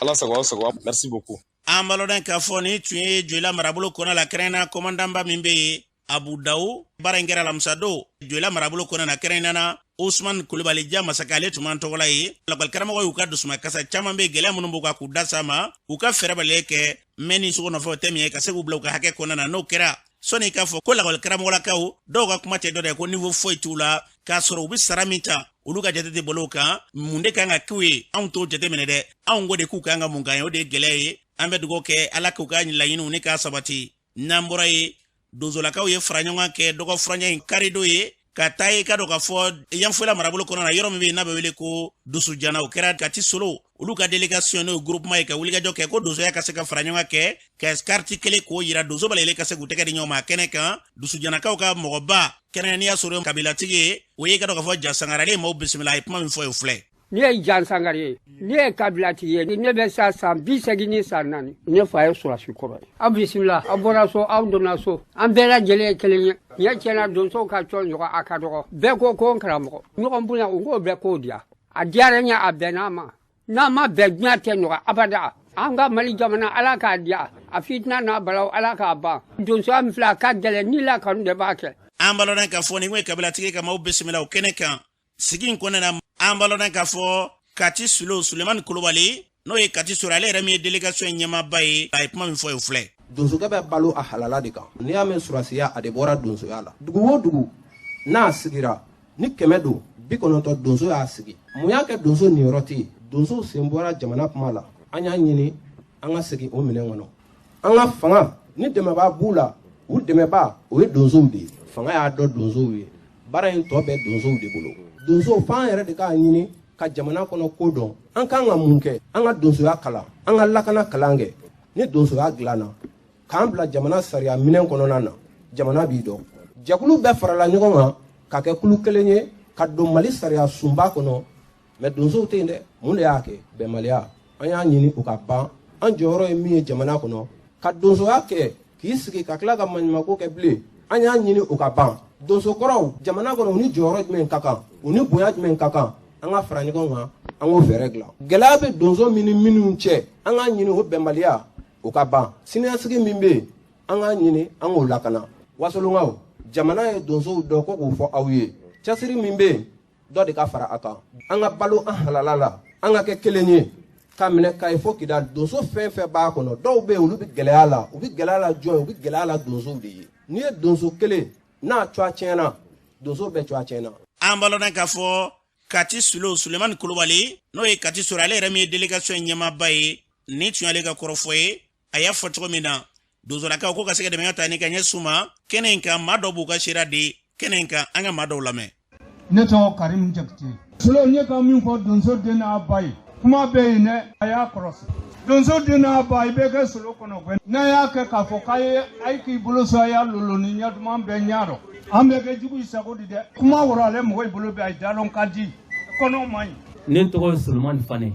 Ala sago aw sago, merci beaucoup. An balɔdɔn k'a fɔ nin tun ye Joyila marabolo kɔnɔ la kɛrɛnkɛrɛnnenya kɔmandanba min bɛ yen Abu Dawu. Baara in kɛra alamisa don Joyila marabolo kɔnɔ na, kɛrɛnkɛrɛnnenya na Usman Kulubali ja masakɛ, ale tun b'an tɔgɔla ye. Lakɔlikaramɔgɔ y'u ka dusumakasa caman bɛ gɛlɛya minnu b'u kan k'u da s'a ma, u ka fɛɛrɛ baliya kɛ mɛ ni sogo nɔfɛ o tɛ min ye ka se k'u bila u ka hakɛ kɔnɔna na. N'o kɛra sɔnni k'a fɔ ko lakɔlikaramɔgɔlakaw dɔw ka kuma tɛ dɔ de ko niveau foyi t'u la, k'a sɔrɔ u bɛ sara min ta olu ka jate tɛ bolo kan. Mun de kan ka k'u ye? Anw t'o jateminɛ dɛ, anw ko de k'u kan ka mun kan ye, o de ye gɛlɛya ye. An bɛ dugawu kɛ Ala k'u ka laɲiniw ni k'a sabati. N'an bɔra ye, donsolakaw ye fara ɲɔgɔn kɛ dɔgɔ furancɛ in karidon ye ka taa ye ka dɔn k'a fɔ Yanfolila marabolo kɔnɔ na, yɔrɔ min bɛ yen n'a bɛ wele ko Dosojana, o kɛra Kati Solo olu ka délégation, n'o ye groupement ye, ka wulikajɔ kɛ ko donsoya ka se ka fara ɲɔgɔn kɛ ka carte kelen k'o yira donso bɛɛ lajɛlen ka se k'u tɛgɛ di ɲɔgɔn ma kɛnɛ kan. Dusujanakaw ka mɔgɔba kɛrɛnkɛrɛnnenya sɔrɔ kabilatigi ye, o ye ka dɔn k'a fɔ Ja Sangare, ale ye maaw bisimila. A ye kuma min fɔ ye o filɛ. Ne ye Jan Sangare ye, ne ye kabilatigi ye, ne bɛ sa san 84, ne fa ye sɔrɔsi kɔrɔ ye. Aw bisimila, aw bɔra so, aw donna so, an bɛɛ lajɛlen ye kelen ye. Ɲɛ tiɲɛna, donsow ka cɔ ɲɔgɔn a ka dɔgɔ, bɛɛ ko ko n karamɔgɔ ɲɔgɔn bonya, u k'o bɛɛ k'o diya, a diyara n ye, a bɛnna ma. N'a ma bɛn, diɲɛ tɛ nɔgɔ abada. An ka Mali jamana, Ala k'a diya, a fitina n'a balaw, Ala k'a ban. Donsoya min filɛ, a ka gɛlɛn, ni la kanu de b'a kɛ. An balɔnna k'a fɔ nin kun ye kabilatigi ka maaw bisimila o kɛnɛ kan sigi in kɔnɔna na. An balɔnna k'a fɔ Kati Sulo Sulemani Kulubali, n'o ye Kati Solo, ale yɛrɛ min ye délégation ɲɛmaaba ye, a ye kuma min fɔ ye o filɛ. Donsokɛ bɛ balo a halala de kan. N'i y'a mɛn surasiya, a de bɔra donsoya la. Dugu o dugu n'a sigira, ni 100 don, 90 donso y'a sigi. Mun y'a kɛ donso niyɔrɔ tɛ yen? Donsow sen bɔra jamana kuma la. An y'a ɲini an ka segin o minɛn kɔnɔ. An ka fanga ni dɛmɛbaa b'u la, u dɛmɛbaa o ye donsow de ye. Fanga y'a dɔn donsow ye, baara in tɔ bɛ donsow de bolo. Donsow f'an yɛrɛ de k'a ɲini ka jamana kɔnɔ ko dɔn, an kan ka mun kɛ, an ka donsoya kalan, an ka lakana kalan kɛ. Ni donsoya dilanna k'an bila jamana sariya minɛn kɔnɔna na, jamana b'i dɔn. Jɛkulu bɛɛ farala ɲɔgɔn kan ka kɛ kulu kelen ye ka don Mali sariya sunba kɔnɔ, mɛ donsow tɛ yen dɛ. Mun de y'a kɛ? Bɛnbaliya. An y'a ɲini u ka ban. An jɔyɔrɔ ye min ye jamana kɔnɔ, ka donsoya kɛ k'i sigi ka tila ka maɲumako kɛ bilen, an y'a ɲini u ka ban. Donsokɔrɔw jamana kɔnɔ, u ni jɔyɔrɔ jumɛn ka kan, u ni bonya jumɛn ka kan, an ka fara ɲɔgɔn kan, an k'o fɛɛrɛ dilan. Gɛlɛya bɛ donso min ni minnu cɛ, an k'a ɲini o bɛnbaliya o ka ban. Siniɲɛsigi min bɛ yen, an k'a ɲini an k'o lakana. Wasolonkaw, jamana ye donsow dɔn ko k'o fɔ aw ye, cɛsiri min bɛ yen, dɔ de ka fara a kan. An ka balo an halala la, an ka kɛ kelen ye ka minɛ Kayi fo Kidali. Donso fɛn fɛn b'a kɔnɔ, dɔw bɛ yen olu bɛ gɛlɛya la, u bɛ gɛlɛya la jɔn ye? U bɛ gɛlɛya la donsow de ye. N'i ye donso kelen n'a cogoya tiɲɛna, donso bɛɛ cogoya tiɲɛna. An balɔnna k'a fɔ Kati Sulo Sulemani Kulubali, n'o ye Kati Solo, ale yɛrɛ min ye délégation ɲɛmaaba ye, nin tun y'ale ka kɔrɔfɔ ye. A y'a fɔ cogo min na, donsolakaw ko ka se ka dɛmɛ ta ni ka ɲɛsin u ma kɛnɛ in kan, maa dɔw b'u ka seereya di kɛnɛ in kan. An ka maa dɔw lamɛn. Ne tɔgɔ Karim Jakite. Sulo, n ye ka min fɔ donso den n'a ba ye, kuma bɛ yen dɛ, a y'a kɔlɔsi. Donso den n'a ba, i bɛ kɛ solo kɔnɔ gɛn. N'a y'a kɛ k'a fɔ k'a ye a ye k'i bolo sɔn, a y'a lolo ni ɲɛ duman bɛɛ ɲɛ dɔn. An bɛ kɛ jugu sago di dɛ. Kuma wɔrɔ ale mɔgɔ i bolo bɛ a ye dalon ka di. Kɔnɔ man ɲi. Ne tɔgɔ ye Solomani Fane.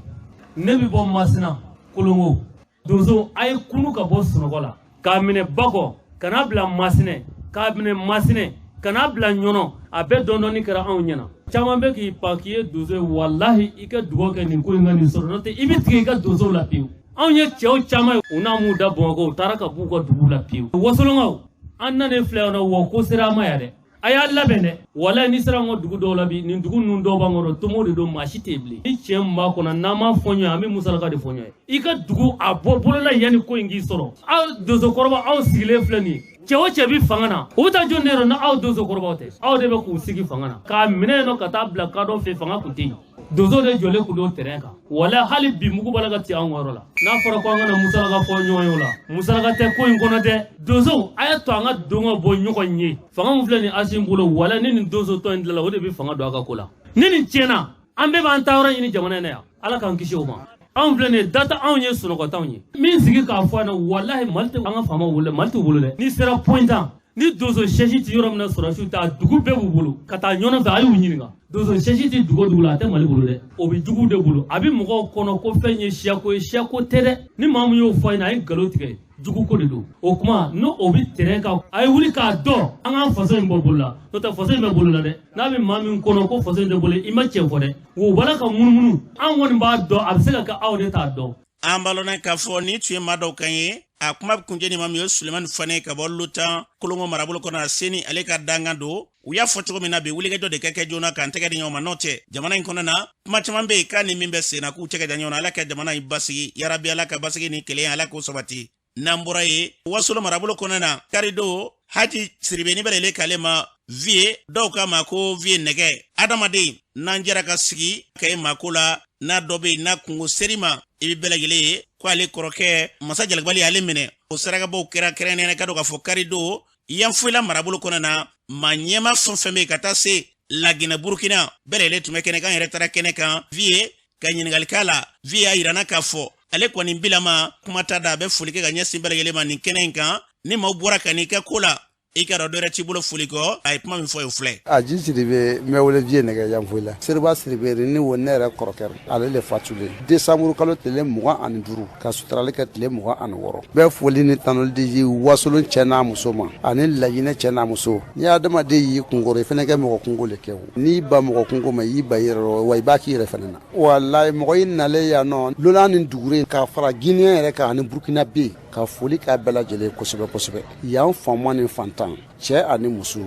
Ne bɛ bɔ Masina, Kolongo. Donso, a ye kunu ka bɔ sunɔgɔ la k'a minɛ Bakɔ ka n'a bila Masinɛ, k'a minɛ Masinɛ ka n'a bila Ɲɔnɔ, a bɛɛ dɔɔni kɛra anw ɲɛna. Caman bɛ k'i pan k'i ye donso ye, walahi i ka dugawu kɛ nin ko in ka nin sɔrɔ, n'o tɛ i bɛ tigɛ i ka donsow la pewu. Anw ye cɛw caman ye, u n'a m'u da Bamakɔ, u taara ka b'u ka dugu la pewu. Wasolonkaw, an nanen filɛ yan nɔ, wa ko sera an ma yan dɛ, a y'a labɛn dɛ. Walayi n'i sera an ka dugu dɔw la bi, nin dugu ninnu dɔw b'an kɔrɔ, tomo de don, maa si tɛ yen bilen. Ni tiɲɛ min b'a kɔnɔ, n'an m'a fɔ ɲɔgɔn ye, an bɛ musalaka de fɔ ɲɔgɔn ye. I ka dugu a bɔ bolola yanni ko in k'i sɔrɔ. Aw donsokɔrɔba, aw sigilen filɛ nin ye, cɛ o cɛ bi fanga na, u bɛ taa jɔn de yɔrɔ n'aw donsokɔrɔbaw tɛ? Aw de bɛ k'u sigi fanga na k'a minɛ yen nɔ ka taa bila kadɔ fɛ, fanga kun tɛ yen. Donso de jɔlen kun don terrain kan. Wala hali bi mugu b'a la ka ci anw ka yɔrɔ la. N'a fɔra ko an kana musalaka fɔ ɲɔgɔn ye o la, musalaka tɛ ko in kɔnɔ dɛ. Donsow, a y'a to an ka don ka bɔ ɲɔgɔn ye. Fanga min filɛ nin Asimi bolo, wala ni nin donso tɔn in tilala, o de bɛ fanga don a ka ko la. Ni nin tiɲɛna, an bɛɛ b'an taayɔrɔ ɲini jamana in na yan. Ala k'an kisi o ma. Anw filɛ nin ye, data anw ye sunɔgɔtanw ye. Min sigi k'a fɔ an na, walahi Mali tɛ an ka faamaw bolo dɛ, Mali t'u bolo dɛ. N'i sera point tan, ni donso sɛsi tɛ yɔrɔ min na, sɔrɔdasiw t'a dugu bɛɛ b'u bolo ka taa ɲɔnɔ fɛ, a y'u ɲininka. Donso sɛsi tɛ dugu o dugu la, a tɛ Mali bolo dɛ, o bɛ juguw de bolo. A bɛ mɔgɔw kɔnɔ ko fɛn ye siyako ye, siyako tɛ dɛ. Ni maa min y'o fɔ a ɲɛna, a ye nkalon tigɛ, jugu ko de don. O kuma n'o o bɛ terrain kan, a ye wuli k'a dɔn an k'an faso in bɔ bolo la. N'o tɛ faso in bɛ bolo la dɛ. N'a bɛ maa min kɔnɔ ko faso in tɛ bolo, i ma tiɲɛ fɔ dɛ. Wo bala ka munumunu, an kɔni b'a dɔn, a bɛ se ka kɛ aw de t'a dɔn. An b'a lɔn k'a fɔ nin tun ye maa dɔw kan ye. A kuma bɛ kuncɛ ni maa min ye, Sulemani Fane ka bɔ Lotan Kolongo marabolo kɔnɔ, Seni ale ka dankan don. U y'a fɔ cogo min na bi, wulikajɔ de ka kɛ joona k'an tɛgɛ di ɲɔgɔn ma. N'o tɛ, jamana in kɔnɔ na, kuma caman bɛ yen k'a ni min bɛ sen na, k'u tɛgɛ da ɲɔgɔn na. Ala ka jamana in basigi yarabi, Ala ka basigi ni kelenya, Ala k'o sabati. N'an bɔra yen, Wasolo marabolo kɔnɔ na, karidon, Haji Siribe ni bɛɛ lajɛlen k'ale ma Viye, dɔw k'a ma ko Viye Nɛgɛ. Adamaden n'an jɛra ka sigi ka ye maako la, n'a dɔ bɛ yen n'a kungo ser'i ma, i bɛ bɛɛ lajɛlen ye ko ale kɔrɔkɛ masa jalakibali y'ale minɛ. O sarakabɔw kɛra kɛrɛnkɛrɛnnenya ka dɔn k'a fɔ karidon Yanfolila marabolo kɔnɔ na, maa ɲɛma fɛn fɛn bɛ yen ka taa se Laginɛ, Burukina, bɛɛ lajɛlen tun bɛ kɛnɛ kan. Yɛrɛ taara kɛnɛ kan Viye ka ɲininkali k'a la. Viye y'a yira n na k'a fɔ ale kɔni bilama kuma ta da, a bɛ foli kɛ ka ɲɛsin bɛɛ lajɛlen ma nin kɛnɛ in kan. Ni maaw bɔra ka n'i kɛ ko la, i ka dɔn dɔwɛrɛ t'i bolo foli kɔ. A ye kuma min fɔ ye o filɛ. Aji Siribe, n bɛ wele Viye Nɛgɛ Yanfolila. Seriba Siribe ni wo ne yɛrɛ kɔrɔkɛ, ale le fatulen desanburu kalo tile 25, ka suturali kɛ tile 26. N bɛ foli ni tanuli di Wasolon cɛ n'a muso ma ani Laginɛ cɛ n'a muso. Ni adamaden y'i kunkɔrɔ, i fana kɛ mɔgɔ kunko le kɛ. O n'i ba mɔgɔ kunko ma, i y'i ba i yɛrɛ rɔ, wa i b'a k'i yɛrɛ fana na. Walayi, mɔgɔ i nalen yan nɔ Lola ni Dugure ka fara Guinée yɛrɛ kan ani Burkina bɛ, ka foli k'a bɛɛ lajɛlen kosɛbɛ kosɛbɛ. Yan faama ni fantan, cɛ ani muso,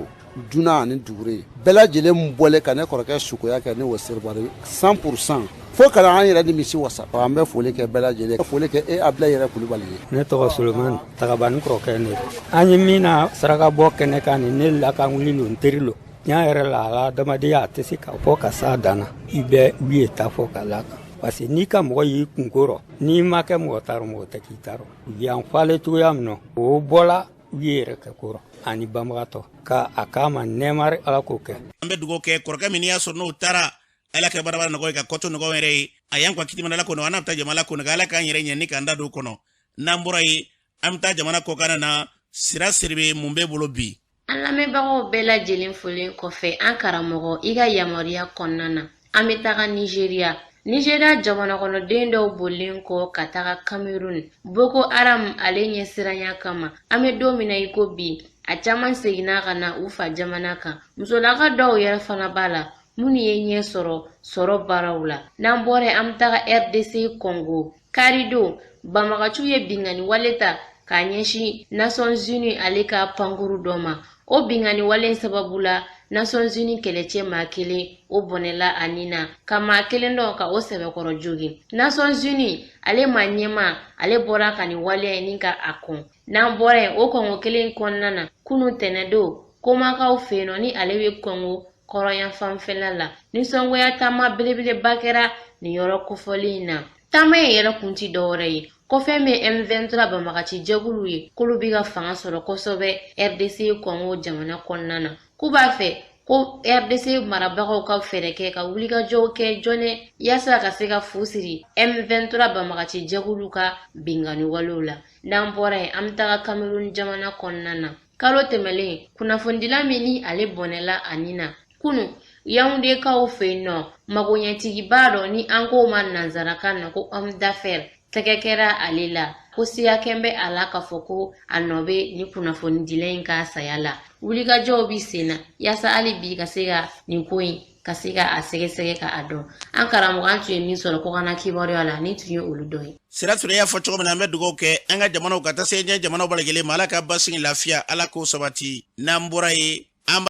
dunan ani dugure, bɛɛ lajɛlen bɔlen ka ne kɔrɔkɛ sukoya kɛ ne wo seribari 100% fo ka an yɛrɛ nimisi wasa. An bɛ foli kɛ bɛɛ lajɛlen, foli kɛ e Abila yɛrɛ Kulubali ye. Ne tɔgɔ Solomani Tagabani kɔrɔkɛ ne. An ye min na saraka bɔ kɛnɛ kan nin, ne lakan wuli lo, n teri lo. Tiɲɛ yɛrɛ la, a la adamadenya a tɛ se ka fɔ ka s'a dan na. I bɛ wuli ye ta fɔ ka la kan. Parce que n'i ka mɔgɔ y'i kunko rɔ, n'i ma kɛ mɔgɔ ta rɔ, mɔgɔ tɛ k'i ta rɔ. Yan falen cogoya min na, o bɔla u ye yɛrɛ kɛ ko rɔ ani banbagatɔ ka a k'a ma nɛɛmari, Ala k'o kɛ. An bɛ dugawu kɛ kɔrɔkɛ min y'a sɔrɔ n'o taara, Ala ka barabara nɔgɔya ka kɔtɔ nɔgɔya yɛrɛ ye. A y'an ka kiti mana Ala kɔnɔ, an n'a bɛ taa jamana kɔnɔ, Ala k'an yɛrɛ ɲɛ ni k'an da don kɔnɔ. N'an bɔra yen, an bɛ taa jamana kɔkan na. Sira Siribe, mun b'e bolo bi? An lamɛnbagaw bɛɛ lajɛlen folen kɔfɛ, an karamɔgɔ, i ka yamaruya kɔnɔna na, an bɛ taga Nizeriya. Nizeriya jamanakɔnɔden dɔw bolilen kɔ ka taga Cameroun, Boko Haram ale ɲɛsiranya kama, an bɛ don min na i ko bi, a caman seginna ka na u fa jamana kan. Musolaka dɔw yɛrɛ fana b'a la minnu ye ɲɛ sɔrɔ sɔrɔ baaraw la. N'an bɔra yen, an bɛ taga RDC Congo. Karidon, banbagaciw ye binkanni wale ta k'a ɲɛsin Nations Unies ale ka pankuru dɔ ma. O binkanni wale sababu la, Nations Unies kɛlɛcɛ maa kelen o bɔnɛla a ni na, ka maa kelen dɔ ka o sɛbɛkɔrɔ jogin. Nations Unies ale maa ɲɛmaa ale bɔra ka nin waleya in ka a kɔn. N'an bɔra yen, o kɔngo kelen kɔnɔna na, kunun tɛnɛdon, Komakaw fɛ yen nɔ ni ale bɛ Kɔngo kɔrɔyan fanfɛla la, nisɔngoya taama belebeleba kɛra nin yɔrɔ kofɔlen in na. Taama in yɛrɛ kun ti dɔwɛrɛ ye ko fɛn min M23 banbagaci jɛkulu ye, k'olu bɛ ka fanga sɔrɔ kosɛbɛ RDC Congo jamana kɔnɔna na, k'u b'a fɛ ko RDC marabagaw ka fɛɛrɛ kɛ ka wulikajɔw kɛ joona yaasa ka se ka fu siri M23 banbagaci jɛkulu ka binkanni walew la. N'an bɔra yen, an bɛ taga Cameroun jamana kɔnɔna na. Kalo tɛmɛlen, kunnafonidila min ni ale bɔnɛla a ni na kunu Yawundekaw fɛ yen nɔ, magoɲɛtigiba dɔ ni an k'o ma nansarakan na ko homme d'affaires, tɛgɛ kɛra ale la, ko siga kɛn bɛ a la k'a fɔ ko a nɔ bɛ ni kunnafonidila in ka saya la. Wulikajɔw bi sen na yaasa hali bi ka se ka nin ko in ka se ka a sɛgɛsɛgɛ ka a dɔn. An karamɔgɔ, an tun ye min sɔrɔ kɔkanna kibaruya la, nin tun ye olu dɔ ye. Sira Ture y'a fɔ cogo min na, an bɛ dugawu kɛ an ka jamanaw ka taa se diɲɛ jamanaw bɛɛ lajɛlen ma, Ala ka basigi, lafiya, Ala k'o sabati. N'an bɔra yen,